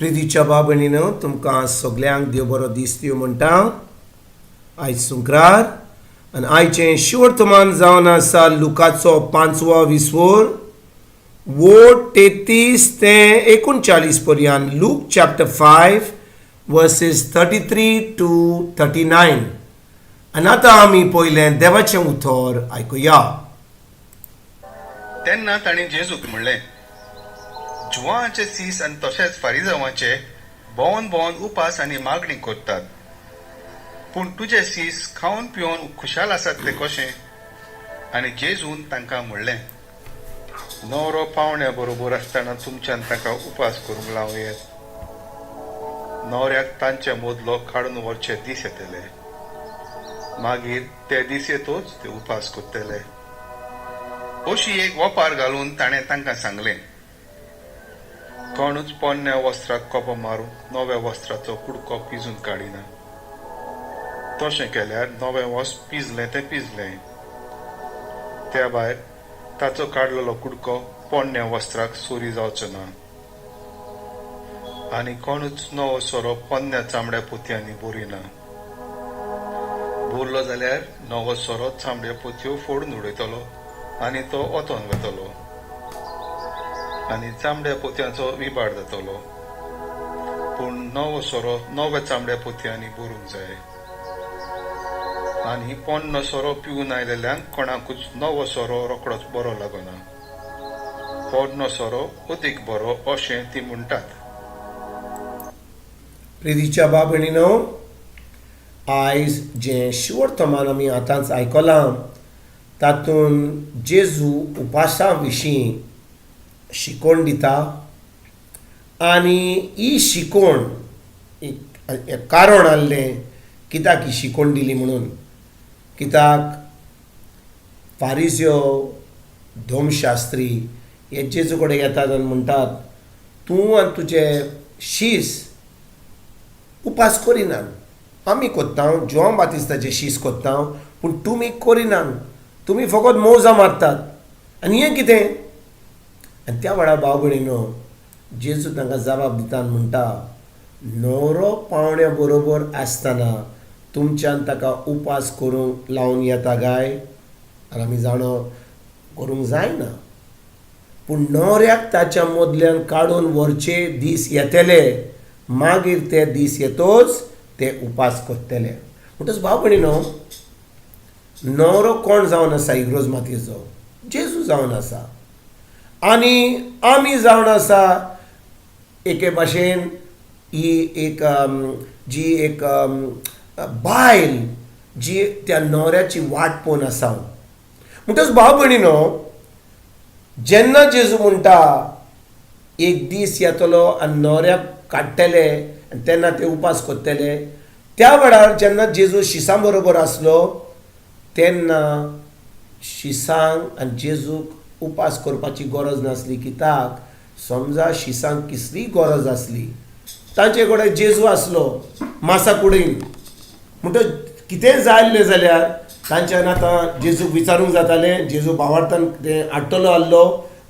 प्रितीच्या भाव भयणीनो, तुमकां सगल्यांक देव बरो दीस दिवं म्हणटा. आयज सुंक्रार आनी आयचें शिवर्तमान जावन आसा लुकाचो पांचवो विस्वोर, वोट 33 ते 39 पर्यंत. Luke chapter 5, verses 33 to 39. आनी आतां आमी पयलें देवाचें उतर आयकुया. तेन्ना तांणी जेजूक म्हणलें, जुवांचे सीस आनी तशेंच फारिजावांचे भोंवन भोंवन उपास आनी मागणी करतात, पूण तुजे सीस खावन पिवन खुशाल आसात ते कशें? आनी जेजून तांकां म्हणलें, न्हवरो पावण्या बरोबर आसतना तुमच्यान ताका उपास करूंक लावं येत? न्हवऱ्याक तांचे मदलो काडून व्हरचे दीस येतले, मागीर ते दीस येतोच ते उपास करतले. अशी एक वपार घालून ताणें तांकां सांगलें, कोणूच पोन्न्या वस्त्राक कोपो मारून नव्या वस्त्राचो कुडको पिजून काडिना. तशें केल्यार नवें वस्त्र पिजलें तें पिजलें, त्या भायर ताचो काडलेलो कुडको पोन्न्या वस्त्राक सोरी जावचो ना. आनी कोणूच नवो सोरो पोन्न्या चामड्या पोतयांनी भरिना. भरलो जाल्यार नवो सोरो चामड्या पोतयो फोडून उडयतलो आनी तो ओतोन वतलो आनी चामड्या पोतयांचो विबाड जातलो. पूण नवो सोरो नव्या चामड्या पोतयांनी भरूंक जाय. आनी पोन्नो सोरो पिवन आयलेल्यांक कोणाकूच नवो सोरो रोखडोच बरो लागना. पोन्नो सोरो अदीक बरो अशें ती म्हणटात. प्रितीच्या भाव भयणीनो, आयज जें शिवर्तमान आमी आतांच आयकलां, तातूंत जेजू उपासा विशीं शिकवण दिता आनी ही शिकवण एक कारण आहलें कित्याक ही शिकवण दिली म्हणून. कित्याक फारिज्यो, धर्मशास्त्री हे जेजू कडेन येतात आनी म्हणटात, तूं आनी तुजे शीस उपास करिनात. आमी कोत्ता, जुवांव बातिस्ताचे शीस कोत्ता, पूण तुमी करिनात. तुमी फकत मोजां मारतात आनी हें कितें? आनी त्या वेळार, भाव भयणीनो, जेजू तांकां जबाब दिता आनी म्हणटा, न्हवरो पावण्या बरोबर आसतना तुमच्यान ताका उपास करूंक लावन येता काय? आनी आमी जाणो, करूंक जायना. पूण न्हवऱ्याक ताच्या मदल्यान काडून व्हरचे दीस येतले, मागीर ते दीस येतोच ते उपास करतले. म्हणटच भाव भयणीनो, न्हवरो कोण जावन आसा इग्रोज मातयेचो? जेजू जावन आसा. आनी आमी जावन आसा एके भाशेन ही एक जी एक बायल जी त्या न्हवऱ्याची वाट पळोवन आसा. म्हणटच भाव भयणीनो, जेन्ना जेजू म्हणटा, एक दीस येतलो आनी न्हवऱ्याक काडटले आनी तेन्ना ते उपास करतले, त्या वेळार जेन्ना जेजू शिसां बरोबर आसलो, तेन्ना शिसांक आनी जेजूक उपास करपाची गरज नासली. कित्याक समजा शिसांक किसलीय गरज आसली, तांचे कडेन जेजू आसलो मासा कुडीन. म्हणटच कितेंय जाय आसलें जाल्यार तांच्यान आतां जेजूक विचारूंक जातालें. जेजू भावार्थान तें हाडटलो आहलो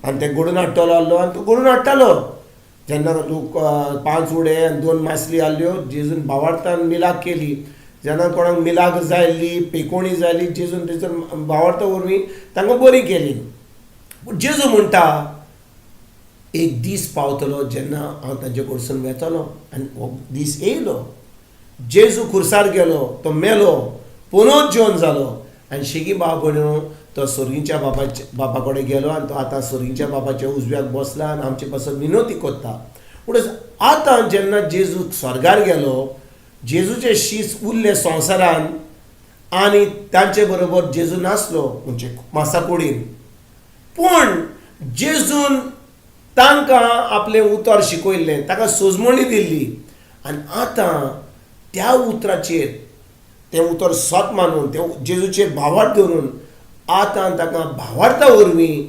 आनी तें घडून हाडटलो आहलो आनी तो घडून हाडटालो. जेन्ना लोक पांच उडे आनी दोन मासली आहल्यो, जेजून भावार्थान मिलाग केली. जेन्ना कोणाक मिलाग जाय आसली, पेकोणी जाय आसली, जेजून थंयसर भावार्था वरवीं तांकां बरी केली. पूण जेजू म्हणटा, एक दीस पावतलो जेन्ना हांव तांचे कडसून वेतलो. आनी हो दीस येयलो. जेजू खुर्सार गेलो, तो मेलो, पुनोच जिवन जालो आनी शेगी भाव भयणीनो, तो सोर्गीच्या बापाच्या बापा कडेन गेलो आनी तो आतां सोर्गीच्या बापाच्या उजव्याक बसला आनी आमचे पासत विनोती कोत्ता. पूण आतां जेन्ना जेजू स्वर्गार गेलो, जेजूचे शीस उरले संवसारान आनी तांचे बरोबर जेजू नासलो, म्हणजे मासा कुडीन. पूण जेजून तांकां आपलें उतर शिकयल्लें, ताका सोजमणी दिल्ली आनी आतां त्या उतराचेर, तें उतर सत मानून, तें जेजूचेर भावार्थ धरून, आतां ताका भावार्था वरवीं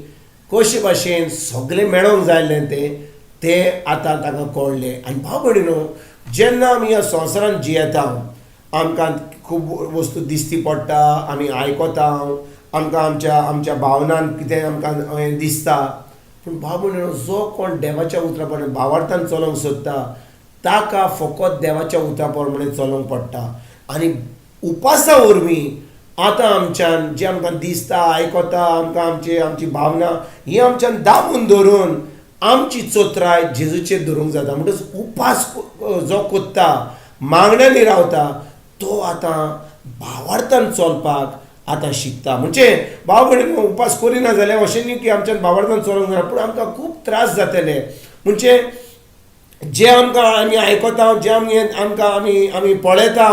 कशे भाशेन सगळें मेळोंक जाय आसलें, तें तें आतां ताका कळ्ळें. आनी भाव भयणीनो, जेन्ना आमी ह्या संवसारांत जियेता, आमकां खूब वस्तू दिसती पडटा, आमी आयकता, आमकां आमच्या आमच्या भावनान कितें आमकां हें दिसता. पूण भाव भयणीनो, जो कोण देवाच्या उतरा प्रमाणे भावार्थान चलोवंक सोदता ताका फकत देवाच्या उतरा प्रमाणे चलोवंक पडटा. आनी उपासा वरवीं आतां आमच्यान जें आमकां दिसता, आयकता, आमकां आमची आमची भावना ही आमच्यान दामून धरून आमची चोत्राय जेजूचेर धरूंक जाता. म्हणटकच उपास जो कोत्ता, मागण्यांनी रावता, तो आतां भावार्थान चलपाक आतां शिकता. म्हणजे भाव भयणी उपास करिना जाल्यार अशें न्ही की आमच्यान भावार्थान चलोंक जायना, पूण आमकां खूब त्रास जातले. म्हणजे जे आमकां आमी आयकता, जे आमी आमकां आमी आमी पळयता,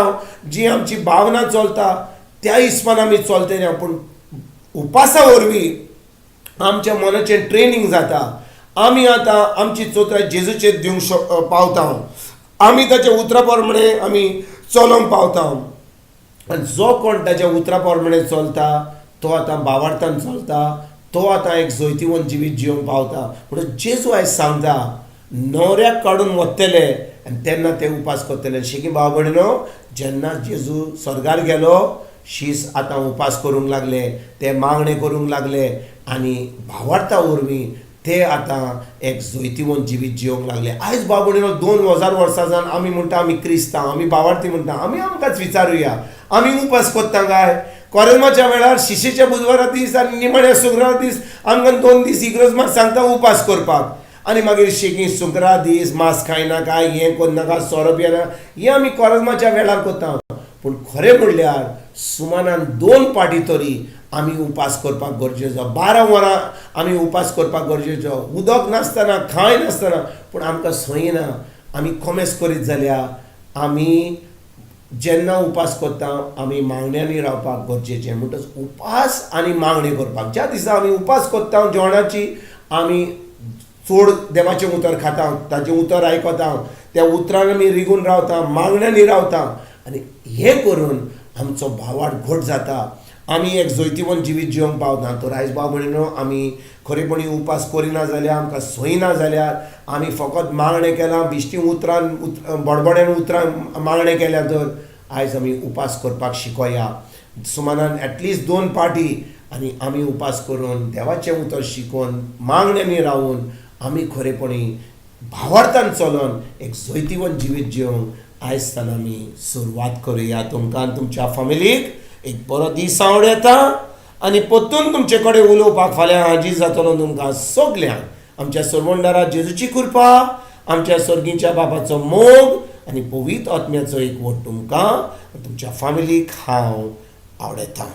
जी आमची भावना चलता त्या हिसपान आमी चलतले. पूण उपासा वरवीं आमच्या मनाचें ट्रेनींग जाता. आमी आतां आमची चोत्राय जेजूचेर दिवंक पावता, आमी ताच्या उतरा प्रमाणे आमी चलोवंक पावता. आनी जो कोण ताच्या उतरा प्रमाणे चलता तो आतां भावार्थान चलता, तो आतां एक जैतिवंत जिवीत जिवंक पावता. म्हणून जेजू आयज सांगता, न्हवऱ्याक काडून वतले आनी तेन्ना ते उपास करतले. शेकी भाव भयणीनो, जेन्ना जेजू स्वर्गार गेलो, शीस आतां उपास करूंक लागले, ते मागणें करूंक लागले आनी भावार्था वरवीं ते आतां एक जैतिवंत जिवीत जिवंक लागले. आयज भाव भयणीनो, 2000 वर्सां जावन आमी म्हणटा आमी क्रिस्तांव, आमी भावार्थी म्हणटा, आमी आमकांच विचारुया, आमी उपास करता काय? कोरेमाच्या वेळार शिशेच्या बुधवारा दीस आनी निमाण्या शुक्रारा दीस आमकां 2 दीस इग्रोज मात सांगता उपास करपाक, आनी मागीर शेकी शुक्रार दीस मांस खायनाका, हें करनाका, सोरो पियेनाका, हें आमी कोरेमाच्या वेळार करता. पूण खरें म्हणल्यार सुमानान 2 पाटी तरी आमी उपास करपाक गरजेचो, 12 वरां आमी उपास करपाक गरजेचो, उदक नासतना, खाय नासतना. पूण आमकां संय ना, आमी कोमेस करीत जाल्यार आमी जेन्ना उपास करता आमी मागण्यांनी रावपाक गरजेचें. म्हणटच उपास आनी मागणी करपाक, ज्या दिसा आमी उपास करता जेवणाची, आमी चड देवाचें उतर खाता, ताचें उतर आयकता, त्या उतरान आमी रिगून रावता, मागण्यांनी रावता, आनी हें करून आमचो भावार्थ घट जाता, आमी एक जैतिवंत जिवीत जिवंक पावता. तर आयज भाव भयणीनो, आमी खरेपणी उपास करिना जाल्यार, आमकां संय ना जाल्यार, आमी फकत मागणें केलां, बिश्टी उतरान बडबड्यान उतरान मागणें केल्यार, तर आयज आमी उपास करपाक शिकोया सुमानान एटलिस्ट 2 पाटी, आनी आमी उपास करून देवाचें उतर शिकोवन मागण्यांनी रावून आमी खरेपणी भावार्थान चलोन एक जैतिवंत जिवीत जिवंक आयज सावन आमी सुरवात करुया. तुमकां आनी तुमच्या फामिलीक एक बरो दीस आवड येता आनी परतून तुमचे कडेन उलोवपाक फाल्यां हाजीर जातलो. तुमकां सगल्यांक आमच्या सरवंडारा जेजूची कृपा, आमच्या सर्गीच्या बाबाचो मोग आनी पवित्र आत्म्याचो एकवट तुमकां तुमच्या फामिलीक हांव आवडयतां.